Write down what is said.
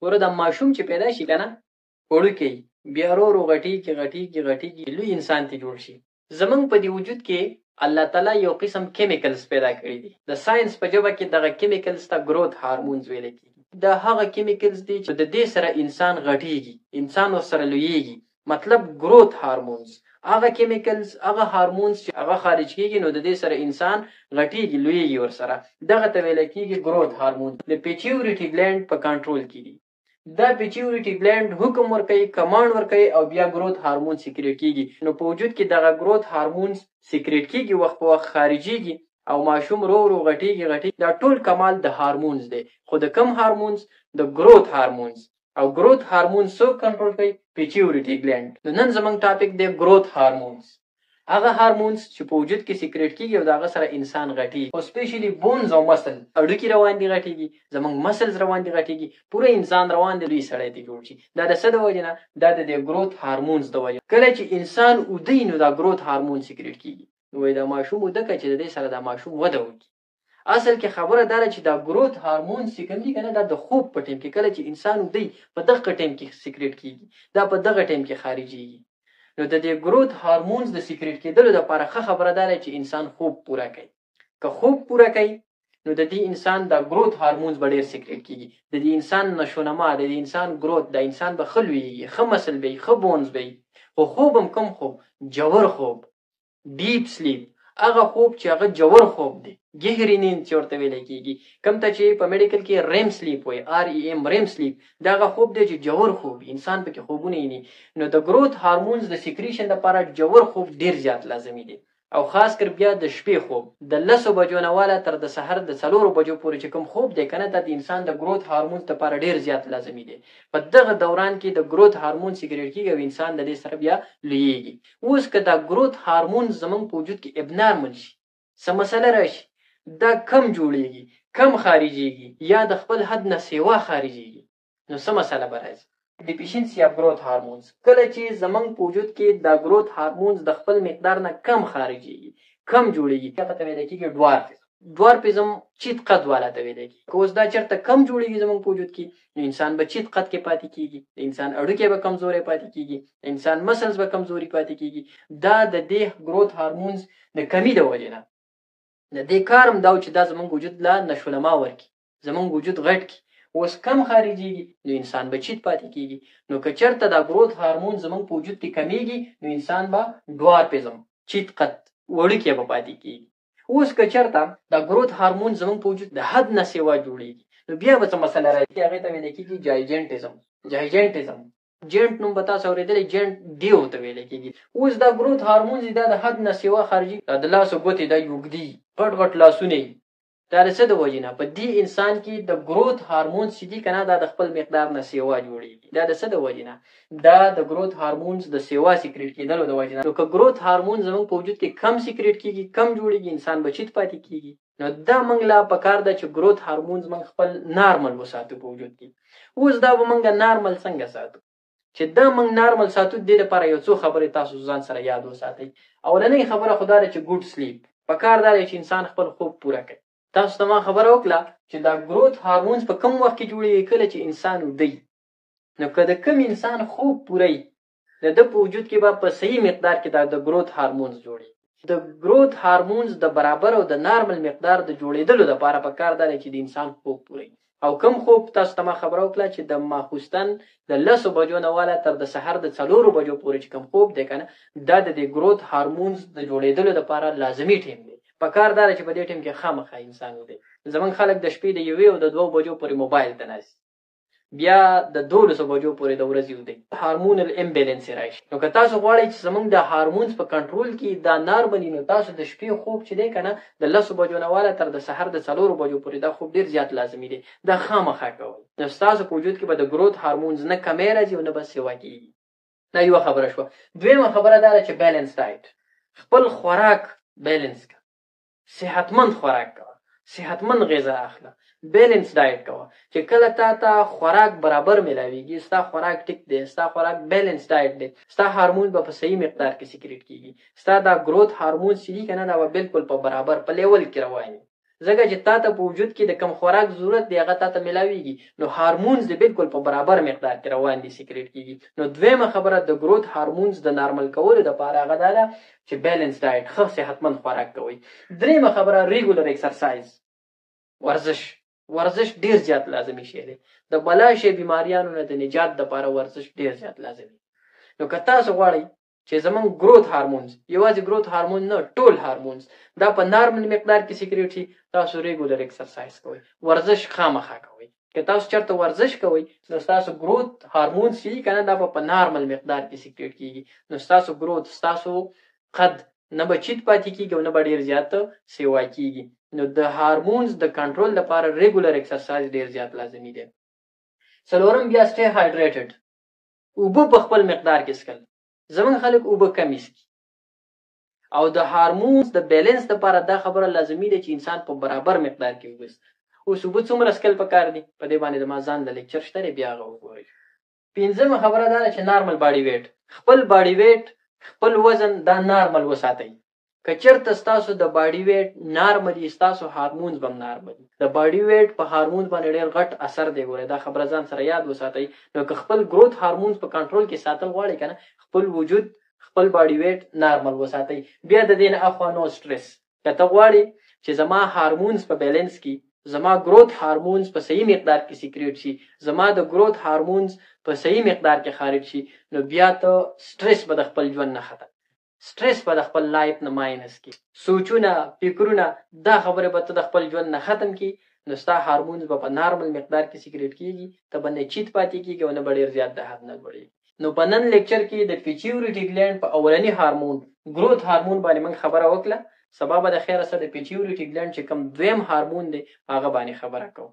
ګوره دا ماشوم چې پیدا شي که نه، وړوکی، بیا ورو ورو غټېږي غټېږي غټېږي، لوی انسان ته جوړ شي. زمونږ په دې وجود کې الله تعالی یو قسم chemicals پیدا کړي دي. د ساينس په ژبه کې دغه chemicals ته growth hormones ویل کېږي. دا هغه chemicals دي چې د دې سره انسان غټېږي، انسان ورسره لویېږي. مطلب growth hormones، هغه chemicals، هغه hormones چې هغه خارج کېږي، نو د دې سره انسان غټېږي، لویېږي ورسره. دغه ته ویل کېږي growth hormone. د pituitary gland په کنټرول کې دي. دا pituitary gland حکم ورکوي، command ورکوي، او بیا growth hormone secrete کېږي. نو په وجود کې دغه growth hormones secrete کېږي، وخت په وخت خارجېږي او ماشوم ورو ورو غټېږي غټېږي. دا ټول کمال د hormones دی، خو د کم hormones؟ د growth hormones. او growth hormones څوک کنټرول کوي؟ pituitary gland. نو نن زمونږ topic دی growth hormones، هغه hormones چې په وجود کې secrete کېږي او د هغه سره انسان غټېږي، او specially bones او muscle، هډوکي روان دي غټېږي، زمونږ muscles روان دي غټېږي، پوره انسان روان دی لوی سړی دی جوړ شي. دا د څه د وجې نه؟ دا د دې growth hormones د وجې. کله چې انسان اوده وي نو دا growth hormone secrete کېږي. نو وایي دا ماشوم اوده کړه چې د دې سره دا ماشوم وده وکړي. اصل کې خبره دا ده چې دا growth hormones چې کوم دي که نه، دا د خوب په ټایم کې، کله چې انسان اوده وي په دغه ټایم کې secrete کېږي، دا په دغه ټایم کې خارجېږي. نو د دې growth hormones د secrete کېدلو دپاره ښه خبره دا ده چې انسان خوب پوره کوي. که خوب پوره کوي نو د دې انسان د growth hormones به ډېر secrete کېږي، د دې انسان نشونما، د دې انسان growth، د انسان به ښه لویېږي، ښه muscle به وي، ښه bones به وي. خو خوب هم کوم خوب؟ ژور خوب، deep sleep، هغه خوب چې هغه ژور خوب دی، گہری نیند چې ورته ویل کېږي، کوم ته چې په medical کې REM sleep وایي، REM، REM sleep. دا هغه خوب دی چې ژور خوب وي، انسان پکې خوبونه ویني. نو د growth hormones د secretion لپاره ژور خوب ډېر زیات لازمي دی، او خاص کر بیا د شپې خوب د 10 بجو نه واله تر د سحر د 4 بجو پورې چې کوم خوب دی که نه، دا د انسان د growth hormones لپاره ډېر زیات لازمي دی. په دغه دوران کې د growth hormone secrete کېږي او انسان د دې سره بیا لویېږي. اوس که دا growth hormones زمونږ په وجود کې abnormal شي، څه مسله راشي، دا کم جوړیږي، کم خارجیږي، یا د خپل حد نه سیوا خارجیږي، نو څه مسله به راځي؟ Deficiency of growth hormones. کله چې زمونږ په وجود کې د growth hormones د خپل مقدار نه کم خارجیږي، کم جوړیږي، هغه ته ویل کېږي dwarfism. Dwarfism چیت قد والا ته ویل کېږي. که اوس دا چېرته کم جوړیږي زمونږ په وجود کې، نو انسان به چیت قد کې پاتې کېږي، د انسان هډوکی به کمزوری پاتې کېږي، د انسان muscles به کمزوري پاتې کېږي. دا د دې growth hormones د کمی د وجې نه. د دې کار هم دا و چې دا زمونږ وجود له نشونما ورکړي، زمونږ وجود غټ کړي. اوس کم خارجیږي نو انسان به چیت پاتې کېږي. نو که چېرته دا growth hormone زمونږ په وجود کې کمیږي، نو انسان به dwarfism، چیت قد، وړوکی به پاتې کېږي. اوس که چېرته دا growth hormone زمونږ په وجود د حد نه سیوا جوړیږي، نو بیا به څه مسله راځي؟ هغې ته ویل کېږي gigantism. Gigantism، giant نوم به تاسو اورېدلی، giant دیو ته ویل کېږي. اوس دا growth hormones دا د حد نه سیوا خارجي، دا د لاسو ګوتې دا اوږدې، غټ غټ لاسونه یي. دا د څه د وجې نه؟ په دې انسان کې د growth hormones چې دي که نه، دا د خپل مقدار نه سیوا جوړیږي. دا د څه د وجې نه؟ دا د growth hormones د سیوا secrete کېدلو د وجې نه. نو که growth hormones زمونږ په وجود کې کم secrete کېږي، کم جوړیږي، انسان به چیت پاتې کېږي. نو دا موږ لا پکار ده چې growth hormones موږ خپل normal وساتو په وجود کې. اوس دا به موږ normal څنګه ساتو؟ چې دا موږ normal ساتو، د دې لپاره یو څو خبرې تاسو ځان سره یاد وساتئ. اولنۍ خبره خو دا ده چې good sleep. پکار دا دی چې انسان خپل خوب پوره کړي. تاسو ته ما خبره وکړه چې دا growth hormones په کوم وخت کې جوړیږي؟ کله چې انسان ویده وي. نو که د کوم انسان خوب پوره وي، د ده په وجود کې به په صحیح مقدار کې دا د growth hormones جوړیږي. د growth hormones د برابر او د normal مقدار د جوړېدلو لپاره په کار دا دی چې د انسان خوب پوره وي. او کم خوب؟ تاسو ته ما خبره وکړه چې د ماخوستن د 10 بجو نه واله تر د سحر د 4 بجو پورې چې کوم خوب دی که نه، دا د دې growth hormones د جوړېدلو لپاره لازمي ټیم دی. په کار دا ده چې په دې ټیم کې خامخا انسان ویده. زمونږ خلک د شپې د 1 او د 2 بجو پورې موبایل ته ناست، بیا د 12 بجو پورې د ورځې ویده، hormonal imbalance راشي. نو که تاسو غواړئ چې زمونږ د hormones په کنټرول کې دا normal، نو تاسو د شپې خوب چې دی که نه، د 10 بجو نه واله تر د سحر د 4 بجو پورې، دا خوب ډېر زیات لازمي دی، دا خامخا کوئ. نو ستاسو په وجود کې به د growth hormones نه کمی راځي او نه به سیوا کېږي. دا یوه خبره شوه. دویمه خبره دا ده چې balance diet، خپل خوراک balance کړه، صحتمند خوراک کوه، صحتمند غذا اخله، balance diet کوه. چې کله تا ته خوراک برابر ملاویږي، ستا خوراک ټیک دی، ستا خوراک balance diet دی، ستا هارمون به په صحیح مقدار کې secrete کیږي. ستا دا growth hormone چې دي که نه، دا به بالکل په برابر په level کې روان وي. ځکه چې تا ته په وجود کې د کم خوراک ضرورت دی هغه تا ته ملاویږي، نو هارمونز دې بالکل په برابر مقدار کې روان دي، سیکریټ کیږي. نو دویمه خبره د ګروث هارمونز د نارمل کولو دپاره هغه دا ده چې بیلنس ډایټ، ښه صحتمند خوراک کوئ. دریمه خبره ریګولر ایکسرسایز، ورزش. ورزش ډیر زیات لازمي شی دی، د بلا شی بیماریانو نه د نجات دپاره ورزش ډیر زیات لازمي. نو که تاسو غواړئ چې زمونږ ګروث هارمونز، یوازې ګروث هارمون نه، ټول هارمونز دا په نارمل مقدار کې سیکریټ شي، تاسو ریګولر ایکسرسایز کوئ، ورزش خامخا کوئ. که تاسو چېرته ورزش کوئ نو ستاسو ګروث هارمونز چې دي که نه، دا به په نارمل مقدار کې سیکریټ کیږي، نو ستاسو ګروث، ستاسو قد نه به چیت پاتې کیږي او نه به ډیر زیات سیوا کیږي. نو د هارمونز د کنټرول لپاره ریګولر ایکسرسایز ډیر زیات لازمي دی. څلورم بیا سټی هایډریټډ، اوبه په خپل مقدار کې څښل. زمونږ خلک اوبه کمې څښي او د هارمونز د بیلنس لپاره دا خبره لازمي ده چې انسان په برابر مقدار کې اوبه څښي. اوس اوبه څومره څښل پکار دي، په دې باندې زما ځان له لیکچر شته دی، بیا هغه وګورئ. پنځمه خبره دا ده چې نارمل باډي ویټ، خپل باډي ویټ، خپل وزن دا نارمل وساتئ. که چېرته ستاسو د باډي ویټ نارمل وي، ستاسو هارمونز به هم نارمل وي. د باډي ویټ په هارمونز باندې ډېر غټ اثر دی، ګورئ دا خبره ځان سره یاد وساتئ. نو که خپل ګروث هارمونز په کنټرول کې ساتل غواړئ که نه، خپل وجود، خپل باډي ویټ نارمل وساتئ. بیا د دې نه اخوا نو سټرس. که ته غواړې چې زما هارمونز په بیلنس کې، زما ګروث هارمونز په صحیح مقدار کې سیکریټ شي، زما د ګروث هارمونز په صحیح مقدار کې خارج شي، نو بیا ته سټرس به د خپل ژوند نه ختم، سټرس به د خپل لایف نه ماینس کی، سوچونه، فکرونه، دا خبرې به ته د خپل ژوند نه ختم کی، نو ستا هارمونز به په نارمل مقدار کې سیکریټ کیږي، ته به نه چیت پاتې کیږي او نه به ډېر زیات د حد نه لوړېږي. نو په نن لیکچر کې د پیچیوریټي ګلینډ په اولني هارمون ګروث هارمون باندې موږ خبره وکړه. سبا به د خیره سره د پیچیوریټي ګلینډ چې کوم دویم هارمون دی په هغه باندې خبره کوو.